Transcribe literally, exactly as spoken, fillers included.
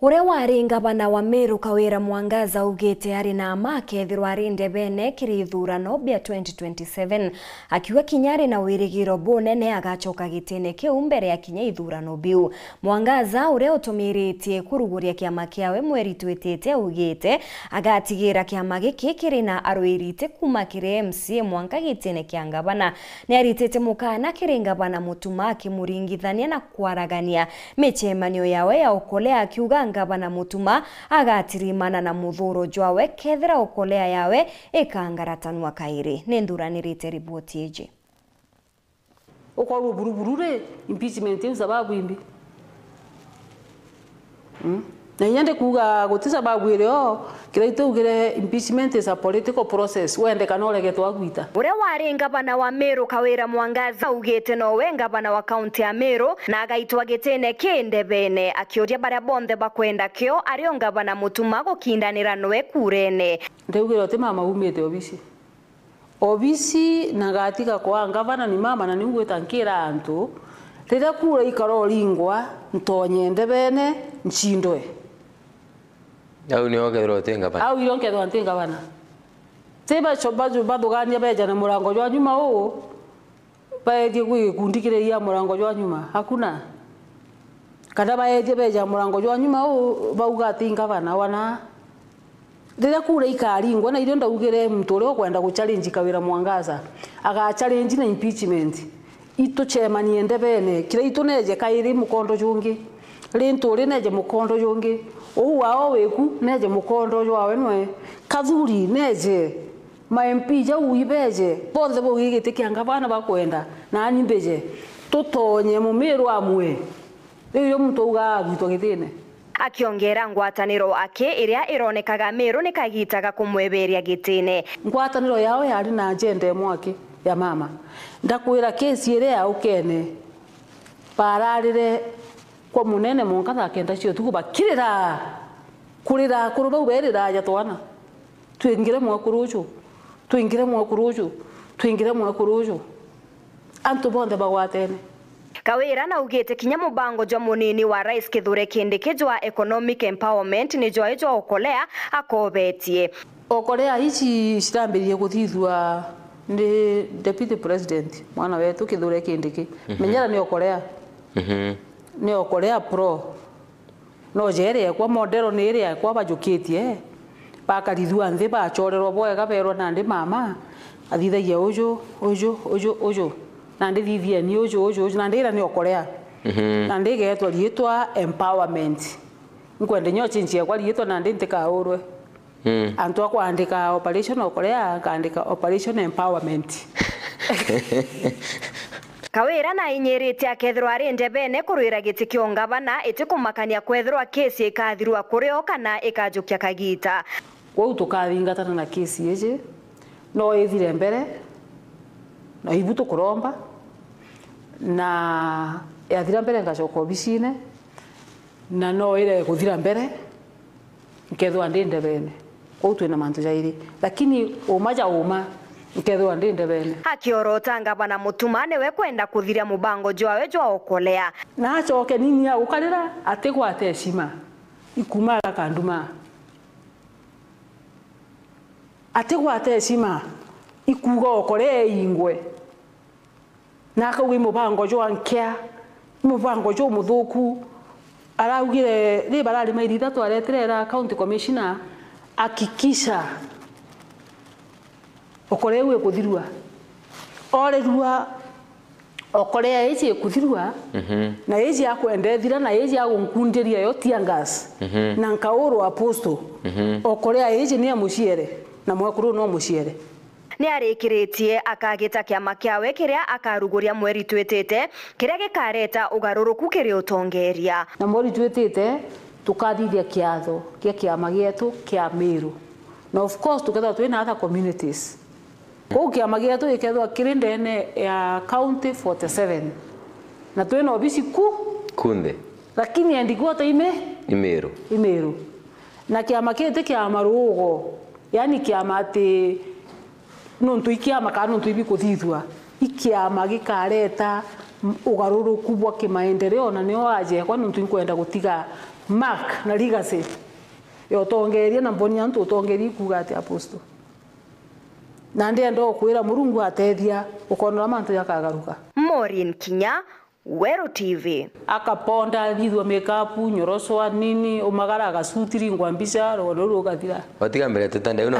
Uria wari ngavana wa Meru Kawira Mwangaza augite ari na mma akethirwa ari ndebene kiri ithurano bia twenty twenty-seven, akiuga kinya ari na wirigiro bunene agacoka gitine kiu mbere ya kinya ithurano biu. Mwangaza, uria utumiritie kuruguria kiama kiawe mweri twitite, augite agatigira kiama giki kiri na arwiri iti kuuma kiri M C A mwanka gitine kia ngavana. Niaritite mukana kiri ngavana Mutuma akimuringithania na kwaragania micemanio yawe ya ukolea, akiuga ngavana Mutuma agatirimana na muthuro jwawe kethira ukolea yawe ikangaratanua kairi. Ninthuranirite riboti iji. Ukorwo buruburu ri, impeachment iu sababu imbi? Mm. Na inya ndikuuga guti sababu irio, kiria itugire impeachment is a political process, wende kana urege twagwita. Uria wari ngavana wa Meru Kawira Mwangaza augite nowe ngavana wa kaunti ya Meru na agaitwa gitine ki ndebene, akiuria baria bonthe bakwenda kio ario ngavana Mutuma gukindanira nowe kurene. Ndaugire uti mama umite obisi. Obisi na ngatiga kwa ngavana ni mama, na niu ngwita nkira antu, riria kura ikaroringwa, ntonye ndebene, ncindwe. Au nio ukethirwa uti ngavana? Au irio nkethirwa nti ngavana. Ti baco-, bacu-, bathugania beja na murango jwa nyuma uu, baetie gwi gikundi kiria ia murango jwa nyuma? Hakuna. Kana baetie beja murango jwa nyuma uu, bauga ati ngavana wana? Riria kura ikaringwa, na irio ndaugire muntu uria ukwenda guchallenge Kawira Mwangaza, agachallenge na impeachment. Itucemanie ndebene, kiria itu neje kairi mukondo jungi, Rintu uri neje mukondo jungi, uu wao wiku neje mukondo jwawe nwe, Kathuri neje, ma M P jau ibeje, bonthe bauge giti kia ngavana bakwenda, nani mbije, tutonye mumiru amwe. Riu irio muntu auga agwitwa gitine. Akiongera ngwataniro aki iria ironekaga Meru ni kagita ga kumweberia gitine. Ngwataniro yao yari na agenda imwe aki ya mama. Ndakwira kesi iria yaukene, bararire kwa munene mwanka thaa kenda cia utuku bakirira, kurira akuru bau berira aja twana. Twingire mwekuru uju, twingire mwekuru uju, twingire mwekuru uju. Antu bonthe bagwatene. Kawira naugite kinya mubango jwa munini wa Rais Kithure Kindiki jwa economic empowerment ni jwae jwa ukolea akobetie. Okolea ici cirambiririe kuthithua ni Deputy President, mwana wetu Kithure Kindiki. Mhm. Menyera ni okolea. Mhm. Ni okolea pro. No jeri ekwa, modero ni iri ekwa, bajukitie, bakarithua nthi, bachorerwa bwega, berwa nandi mama athithagia uju, uju, uju, uju, nandi thithieni uju, uju, uju, nandi ira ni okolea. Mhm. Nandi igetwa riitwa empowerment. Nkwenda nyo change ekwa riitwa nandi ntikaurwe. Mm. Antu a kwandika operation okolea, nkaandika operation empowerment. Kawira nainyiritie akethirwa ari ndebene kurwira giti kia ungavana, iti kumakania kwethirwa kesi ikathirua kuri o kana ikajukia kagita. Kwou tukathingatana na kesi iji, no ithire mbere, na ibu tukuromba, na yathira mbere ngacoka obisine, na no ire kuthira mbere, nkethirwa ndi ndebene. Kwou twina mantu jairi, lakini uma ja uma, nkethirwa ndi ndebene. Akiorota ngavana Mutuma niwe kwenda kuthiria mubango jwawe jwa okolea. Na acoke nini agukarira, atigwate heshima, ikuma agakanduma. Atigwate heshima, ikuuga okolea iingwe. Na akauga, "I mubango jwa nkia, i mubango jumuthuku." Araugire, ri barari mairi ithatu aretire era county commissioner, "Hakikisha okolea iu ikuthirua." Orerua okolea iji ikuthirua, mhm, na iji akwenda ithira, na iji agunkundiria yo tear gas, mhm, na nkaurwa apostle. Mhm. Okolea iji ni ya muciere, na mwekuru no muciere. Niarikiritie akagita kiama kiawe kiria akaruguria mweri twitite, kiria gikareta ugaruruku kiri utongeria. Na mweri twitite, tukathithia kiatho kia kiama gietu kia Meru. Na of course, tukethirwa twina other communities. Kwou kiama gietu gikethirwa kiri ndene ya county forty seven. Na twina obisi ku. Kunthe. Lakini headquarter ime? I Meru. I Meru. Na kiama kiti kia marugo, yani kiama ati nontu i kiama kana nontu ibikuthithua, i kiama gikareta ugaruruku bwa kimaendeleo, na nio ajekwa nontu inkwenda gutiga mark na legacy ya utongeria, na mboni antu utongeria ikuuga ati, Apostle? Na ndienda ukwira Murungu atethia, ukonora mantu jakagaruka. Maureen Kinya, Weru T V. Akaponda, athithua makeup, nyorosoa, nini, umagara, agasuti, ringwa mbica, rugano ruru rugathira. Watiga mbere tutande, uno